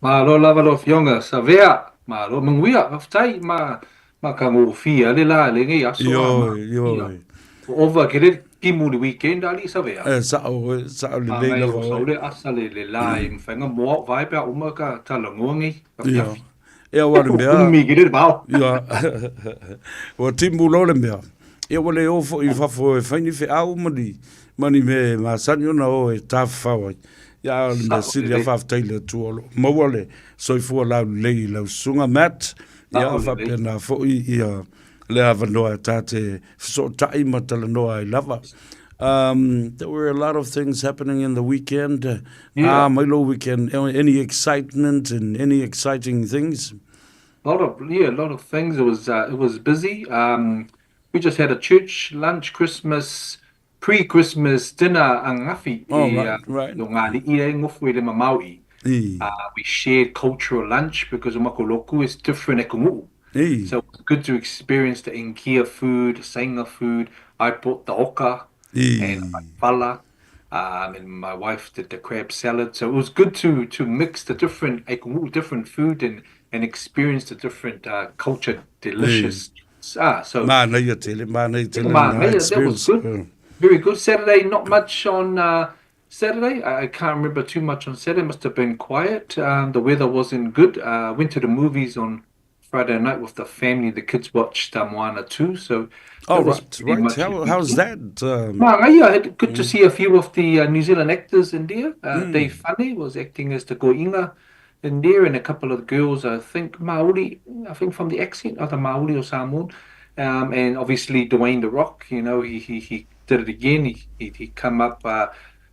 Malo lava lau Afioga Savea, malo manuia, faafetai ma matagofie le la i lenei aso. Ioe, ioe. Ua ova tele le timu i le weekend alii Savea. E sao, e sao lelei lava oe. Sau le asa le la e mafai ona moa o vae pe a uma ta talanoa nei afiafi. Ia, aua o le mea. Umi tele le vao. Ia, ua timu loa le mea. Ia ua le o foi i fafo e fai ni feau ma ni, ma ni mea e masani ona o e tafafao ai. Ia, a o le mea sili lava faafetai i le Atua o lo o maua le soifua laulelei i lau susuga Matt. Ia, faapena foi ia le avanoa e ta te fesootai ma talanoa ai lava. There were a lot of things happening in the weekend. Yeah. Ah, mai lou weekend, any excitement and any exciting things? Lot of, yeah, a lot of things. It was busy. We just had a church lunch, Christmas, pre-Christmas dinner angafi Oh, right. I o ngā li'i e ngofu i le mamau. We shared cultural lunch because o Makoloku is different e kungu'u. So it was good to experience the Inkia food, Sainga food. I brought the oka and fala. And my wife did the crab salad. So it was good to mix the different different food and experience the different culture, delicious. Ah, so Mānaia tele, mānaia tele. Mānaia, that was good. Very good. Saturday, not much on Saturday. I can't remember too much on Saturday. Must have been quiet. The weather wasn't good. Went to the movies on Friday night with the family. The kids watched Moana 2. So Oh, right. How's that? Yeah, good to see a few of the New Zealand actors in there. Dave Fane was acting as the Goinga in there, and a couple of the girls, I think Maori, I think from the accent, either Maori or Samoan. And obviously Dwayne The Rock, he did it again. He come up,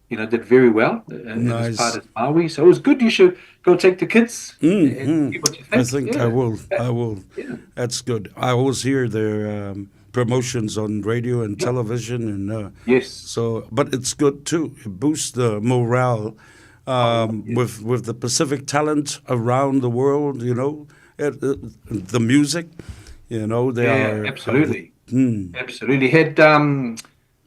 did very well in his Nice. part as Maui. So it was good. You should go take the kids and see what you I think. think I will. I will. That's good. I always hear their promotions on radio and television, and so. But it's good too. It boosts the morale with the Pacific talent around the world. The music. They are. Absolutely. Had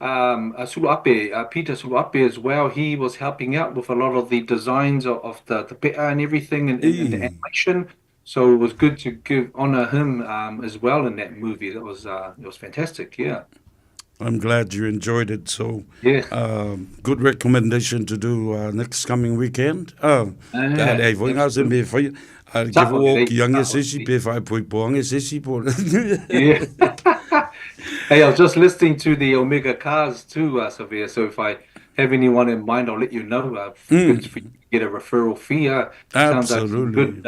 Suluape, Peter Suluape as well. He was helping out with a lot of the designs of the pe'a and everything and the animation. So it was good to give honor him as well in that movie. That was it was fantastic. Yeah. I'm glad you enjoyed it. So, good recommendation to do next coming weekend. E voi ngā se me whai, ke o ki ange sesi, pe whai poi po ange sesi po. Yeah. Hey, I was just listening to the Omega Cars too, Savea. So if I have anyone in mind, I'll let you know. Good for you to get a referral fee. Sounds like some Absolutely.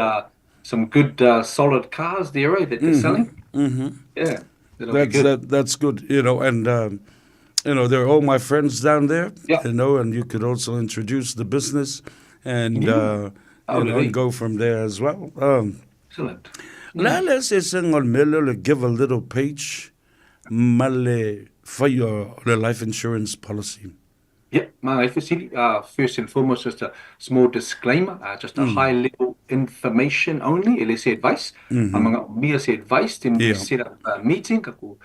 good, solid cars there, eh, that they're selling. Yeah, that'll be That's good. That's good, and they're all my friends down there, and you could also introduce the business and and go from there as well. Excellent. La le se seng o le mele le give a little page ma le whai o le life insurance policy. Yep, ma e first and foremost, just a small disclaimer, just a high level information only, e le se advice. Mea se advice, then we set up a meeting, kako,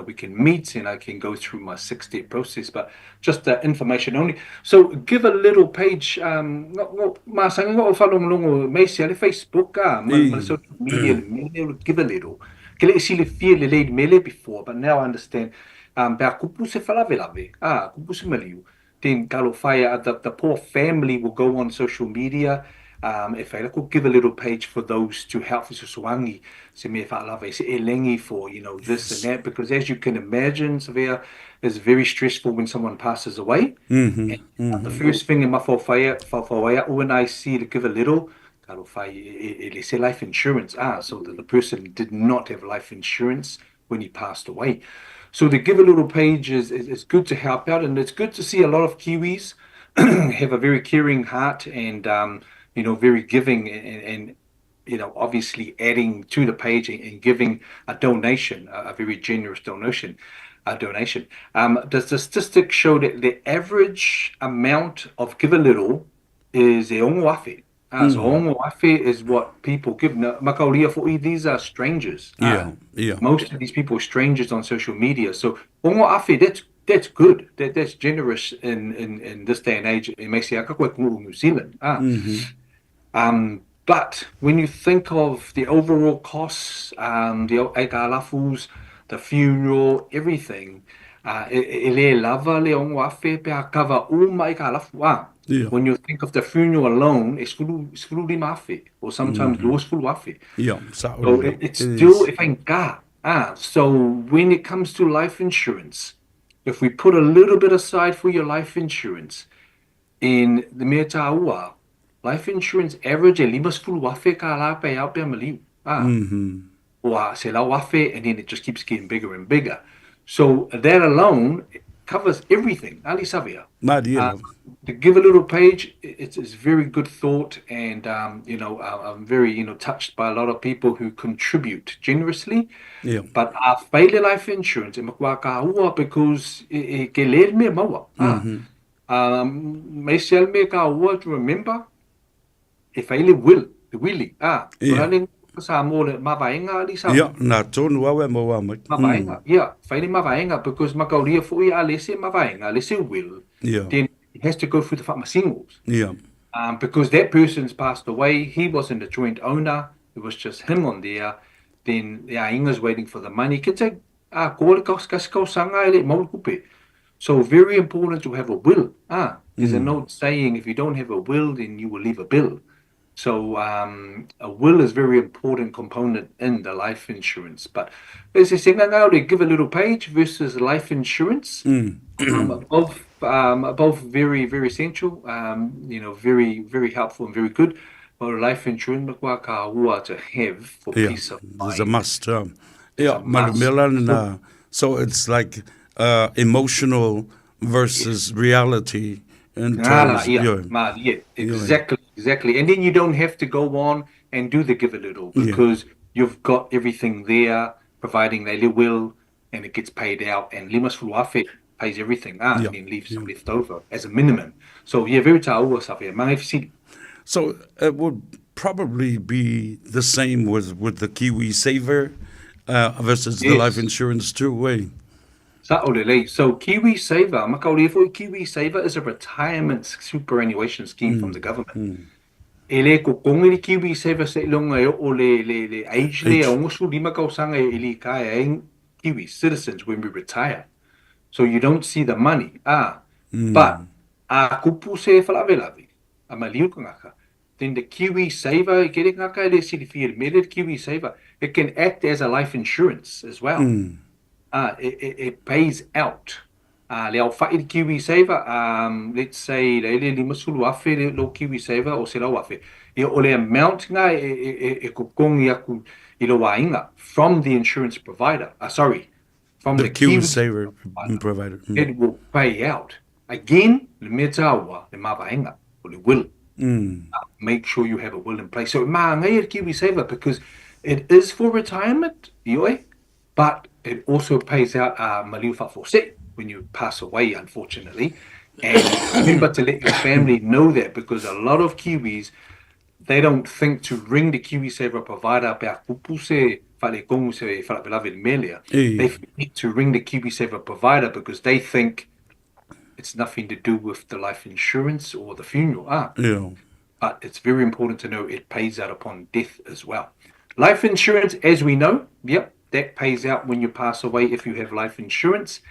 we can meet and I can go through my 6-step process, but just the information only. So give a little page, ma sanga o whalongalongo mei se ale Facebook, ma social media, mele, give a little. Ke le isi le fia le leid mele before, but now I understand. Pe a kupu se whalavelave, kupu se maliu, then kalo whai, the poor family will go on social media, e whai lako give a little page for those to help fesoasoani, se mea whaalava, se elengi for, this and that, because as you can imagine, Savea, it's very stressful when someone passes away. And the first thing in my whawhawhai, when I see to give a little, kalo whai, e le se life insurance, so that the person did not have life insurance when he passed away. So the Give a Little page is good to help out, and it's good to see a lot of Kiwis have a very caring heart and very giving and obviously adding to the page and giving a donation, a very generous donation. A donation. Does the statistics show that the average amount of Give a Little is e ongo afe? So ongo afe is what people give. Now, makaulia fo'i, these are strangers. Most of these people are strangers on social media. So ongo afe, that's good. That's generous in this day and age. E mei se aka koe New Zealand. Um, but when you think of the overall costs, um, the aitalafus, the funeral, everything, uh, e, e le lava le ongo afe pe a cover uma aikalafu. Ah, Yeah. When you think of the funeral alone, e sefulu, sefulu lima afe, or sometimes mm. sefulu afe. Yeah, so So it, it's it still is. e whainga. Ah, so when it comes to life insurance, if we put a little bit aside for your life insurance, in the mea tāua, life insurance average e 50,000 ka la pe au pe maliu. Ah, or 100,000, and then it just keeps getting bigger and bigger. So that alone covers everything. Ali Savia. Marie Uh, lava. to give a little page, it's very good thought, and you know, I'm very you know touched by a lot of people who contribute generously. Yeah. But our failure life insurance, e makua ka ua because e, e ke le me maua. Ah, me se me ka ua to remember e faile will, the willy. Ah, Yeah. yeah. Sa mo le mavaenga ali sa Yeah, nā tōnu au e maua mai. mavaenga. Yeah, faile mavaenga because makauria foi a lese mavaenga, lese will, Yeah. then it has to go through the whamasingles. Yeah. Because that person's passed away, he wasn't a joint owner, it was just him on there. Then the ainga's waiting for the money. Can take ah, ko le kaus kasi kausanga ele mau kupe. So very important to have a will. Ah, there's a note saying if you don't have a will, then you will leave a bill. So a will is very important component in the life insurance. But there's this thing now they give a little page versus life insurance. Both very, very essential. You know, very, very helpful and very good. But life insurance makua ka ua to have for Yeah. peace of It's a mind. must. Yeah, a must. malumela na. So it's like emotional versus reality in Ah, terms. yeah, Yeah. ma, yeah, exactly, exactly. And then you don't have to go on and do the give a little because you've got everything there, providing they will, and it gets paid out. And limas fuluafe pays everything, ah, Yeah. and then leaves some left over as a minimum. So yeah, very tāua sawhea. Mga fisi- So it would probably be the same with the Kiwi Saver versus the life Yes. insurance too, eh? Sa'olele. So Kiwi Saver, makauri foi Kiwi Saver is a retirement superannuation scheme from the government. E le ko kongi ni Kiwi Saver se ilonga e o le, le, le age le, Age. a ongosu lima kausanga e ili kai e Kiwi citizens when we retire. So you don't see the money. Ah, but a kupu se whalavelave, a maliu ka ngaka, then the Kiwi Saver, e kere ngaka e le silifia, me le Kiwi Saver, it can act as a life insurance as well. Ah, it pays out. Ah, le au whai Kiwi Saver, let's say, le le lima sulu afe le lo Kiwi Saver o se lau afe. E o le amount ngā e, e, e, e kukongi aku i lo wainga from the insurance provider. Ah, sorry, from The the Kiwi Kiwi Saver provider. provider. It will pay out. Again, le mea tāua, le mavaenga, o le will. Make sure you have a will in place. So, mā ngai e Kiwi Saver, because it is for retirement, ioi, but it also pays out maliu whafose when you pass away, unfortunately. And remember to let your family know that, because a lot of Kiwis, they don't think to ring the Kiwi Saver provider pe a kupu se whale se whalapelave le melea. Eh. They forget to ring the Kiwi Saver provider because they think it's nothing to do with the life insurance or the funeral. Ah, Yeah. but it's very important to know it pays out upon death as well. Life insurance, as we know, yep, that pays out when you pass away if you have life insurance,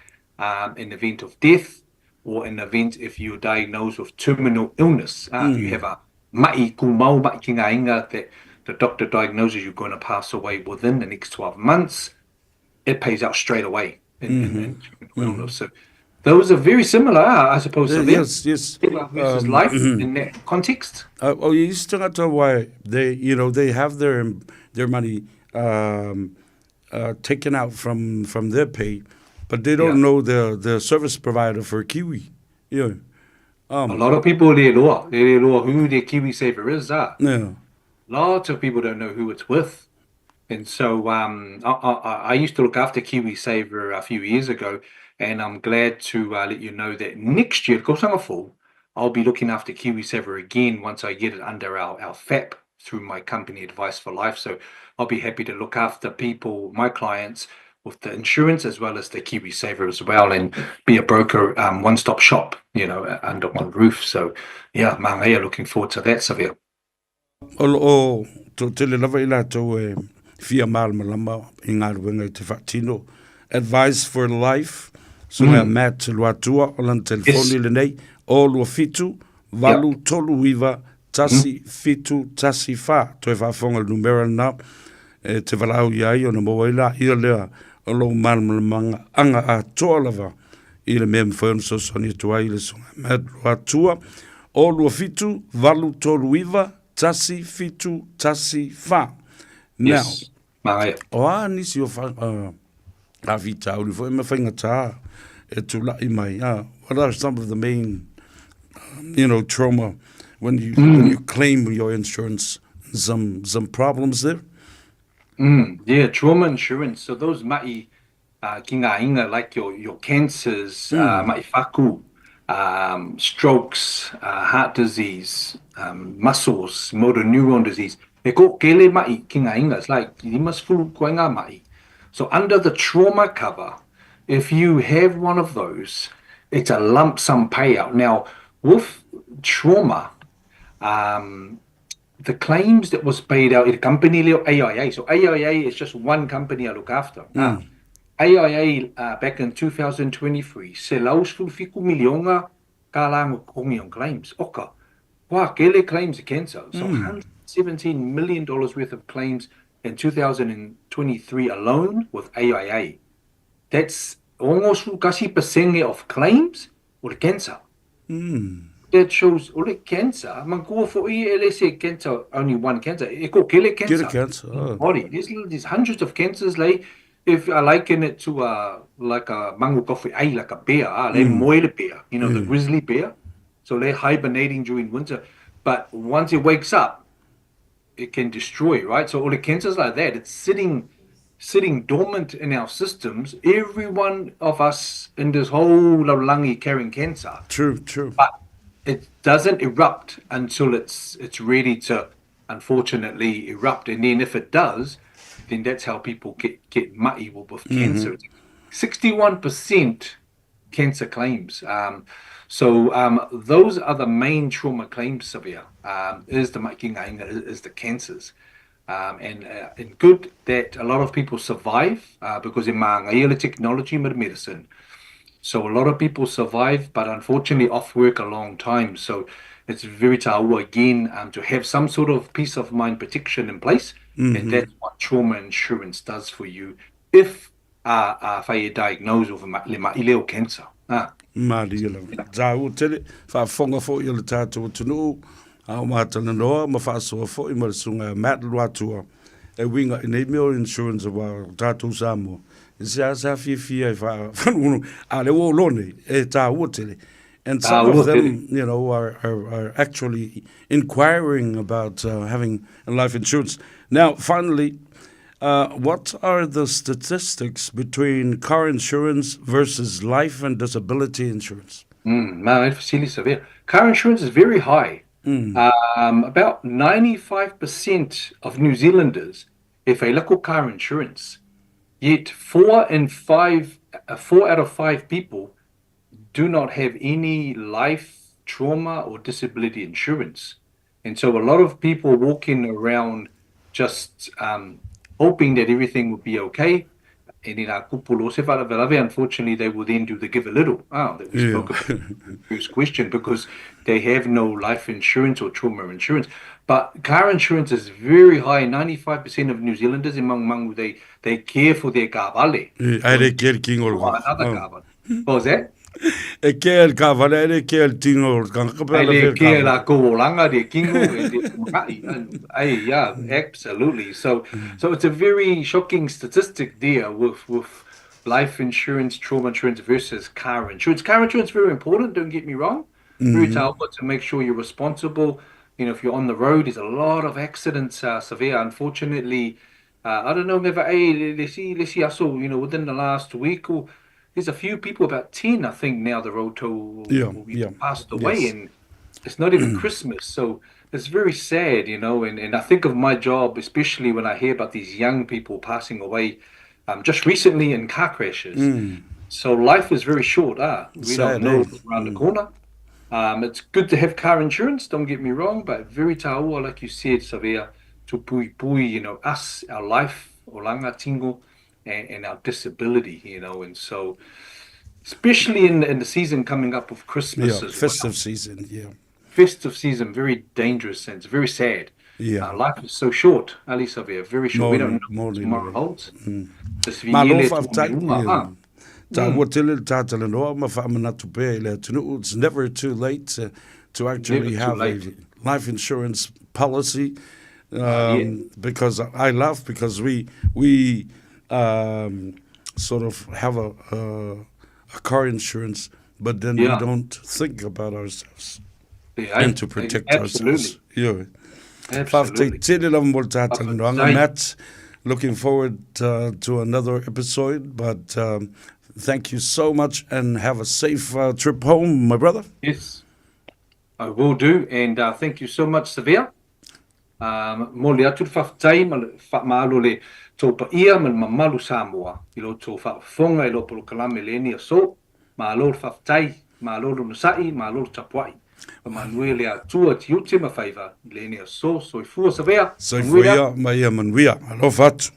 in the event of death or in the event if you're diagnosed with terminal illness. If you have a ma'i kumau, ma'i ki ngā inga that the doctor diagnoses you're going to pass away within the next 12 months, it pays out straight away in terminal illness. So those are very similar, I suppose, to them. Yes, yes. Versus life in that context. Oh, you still got to why they, you know, they have their money taken out from their pay, but they don't Yeah. know the service provider for Kiwi. Yeah. A lot of people le loa, le loa who the Kiwi Saver is. Ah. Yeah. Lots of people don't know who it's with. And so I used to look after Kiwi Saver a few years ago, and I'm glad to let you know that next year, Kosanga Fall, I'll be looking after Kiwi Saver again once I get it under our FAP through my company Advice for Life. So I'll be happy to look after people, my clients, with the insurance as well as the Kiwi Saver as well, and be a broker, one-stop shop, you know, under one roof. So yeah, Mangaia, looking forward to that, Savia. O lo o toatele lava i latou e fia malamalama i galuega e te faatino. Advice for Life, susuga ia Matt Luatua, o lana telefoni lenei, 0 2 7 8 3 9 1 7 1 4. Toe faafofoga i le numera lena e te valaau i ai ona maua ai laia lea o lou malamalamaaga atoa lava i le mea e mafai ona fesoasoani atu ai le Susuga Matt Luatua, 0 2 7 8 3 9 1 7 1 4. Now, Yes. Manaia. o a nisi o fa, faafitauli foi ma faigata e tula'i mai, what are some of the main, trauma when you claim your insurance, some problems there? Yeah, trauma insurance. So those ma'i ki ngā inga, like your cancers, ma'i whaku, strokes, heart disease, muscles, motor neuron disease. E ko kele ma'i ki ngā inga. It's like 50 koe ngā ma'i. So under the trauma cover, if you have one of those, it's a lump sum payout. Now, with trauma, the claims that was paid out i company leo AIA. So AIA is just one company I look after. AIA back in 2023, 117 milionga ka lango kongi on claims. Oka, wa kele claims cancer. So $117 million worth of claims in 2023 alone with AIA. That's almost kasi percent of claims with cancer. That shows ole cancer. Mangkua fo i ele se cancer, only one cancer. E ko kele cancer. Kele cancer. Oh. Body. There's hundreds of cancers. Like if I liken it to a like a mangu coffee, ai like a bear, ah, le moele bear, the grizzly bear. So they're hibernating during winter, but once it wakes up, it can destroy, right? So all the cancers like that, it's sitting dormant in our systems. Every one of us in this whole lalagi carrying cancer, True, true. but it doesn't erupt until it's ready to unfortunately erupt. And then if it does, then that's how people get ma'i with cancer. 61% cancer claims. So those are the main trauma claims, Savea, is the makinga, is the cancers. And good that a lot of people survive because in mga technology with medicine. So a lot of people survive, but unfortunately off work a long time. So it's very taua again to have some sort of peace of mind protection in place. And that's what trauma insurance does for you if uh, diagnosed with le ma'i cancer. Ah. Malie lava. Tāua tele, faafofoga foi o le tatou atunuu, a o matalanoa ma faasoa foi ma le susuga Matt Luatua, e uiga i nei mea o insurance ua tatou Samoa. E se a sa fiafia e whanunu, a le ua o nei, e tāua tele. And some of them, are actually inquiring about having life insurance. Now, finally, what are the statistics between car insurance versus life and disability insurance? Man, car insurance is very high. About 95% of New Zealanders, if they look at car insurance, yet 4 out of 5 people do not have any life, trauma, or disability insurance. And so a lot of people walking around just hoping that everything will be okay. And in our unfortunately, they will then do the give a little that we spoke about in the first question because they have no life insurance or trauma insurance. But car insurance is very high. 95% of New Zealanders in Mangu, they care for their kavale. Ai le care kingo. Another kavale. What was that? E ke el kavale, e le ke el tingo. Ai le ke la ko olanga de kingo e de ai, yeah, absolutely. So it's a very shocking statistic there with life insurance, trauma insurance versus car insurance. Car insurance is very important, don't get me wrong. Very to make sure you're responsible. If you're on the road, there's a lot of accidents, severe. Unfortunately, I don't know, never, hey, let's see, I saw, within the last week or there's a few people, about 10, I think, now the road to passed away, and it's not even Christmas. So it's very sad, and I think of my job, especially when I hear about these young people passing away just recently in car crashes. So life is very short. Ah, we Sad, don't know eh? what's around the corner. Um, it's good to have car insurance, don't get me wrong, but very taua, like you said, Savea, to puipui, you know, us, our life, olanga tingo, and, and our disability, you know, and so especially in, in the season coming up of Christmas yeah, as festive well. season, yeah. Festive season, very dangerous and it's very sad. Yeah. Uh, life is so short, Ali Savea, very short. We don't know what tomorrow holds. Mm. Malo faafetai. Yeah. Taua tele le tātalanoa ma faamanatu pea i le atunuu. It's never too late to, to actually Never too have a late. life insurance policy. Um, Yeah. Because I laugh because we we um, sort of have a, a, a car insurance, but then Yeah. we don't think about ourselves Yeah, and to protect absolutely. ourselves. Yeah. Absolutely. Faafetai tele lava mo le tātalanoaga, Faafetai. Matt. Looking forward uh, to another episode, but um, thank you so much and have a safe uh, trip home, my brother. Yes, I will do. And uh, thank you so much, Savea. Um, mo le atu le faafetai ma le faamalo le tou paia ma le mamalu Samoa i lo outou faafofoga i lo polokalame le eni aso. Malo le faafetai, malo le onosai, malo le tapuai. Faamanuia le Atua tiute ma faiva i le eni aso. Soifua Savea, Soifua manuia. ia ma ia manuia. Alofa atu.